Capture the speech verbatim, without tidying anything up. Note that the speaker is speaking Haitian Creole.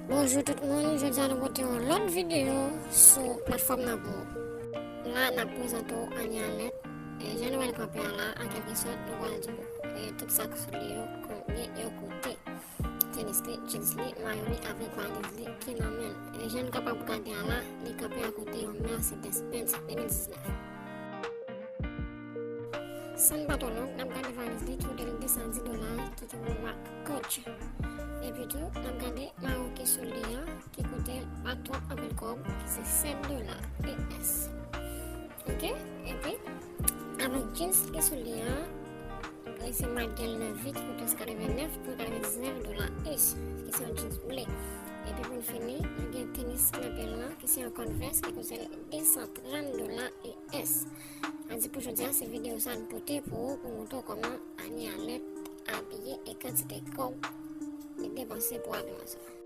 Bonjou tout moun, jodi a nou pote yon lòt videyo sou platfòm nan pou ou. La n ap prezante w Anie Alerte. E, jan nou wè l kanpe a la, an kèlkesòt, nou pral di w, e, tout sa k sou li yo, konbyen yo koute. Tenis li, jeans li, mayo li avèk valiz li ki nan men l. E, jan n kapab gade a la, li kanpe akote yon Mercedes Benz de mil diznèf. San n pa twò long, n ap gade valiz li ki koute l de san dis dola, ki gen yon mak Coach. Epi tou, n ap gade mayo ki sou li a, ki koute l pa twòp anpil kòb, ki se sèt dola U S. Oke? Epi, avèk jeans ki sou li a, li se mak Gel Navy ki koute l katrevennnèf pwen katrevendiznèf dola U S, ki se yon jeans ble. Epi pou n fini, nou gen tenis ki nan pye l lan, ki se yon Converse ki koute l de san trant dola U S. Ann di pou jodi a, se videyo sa n pote pou ou, pou montre w kòman Anie Alerte abiye e kantite kòb li depanse pou abiman sa.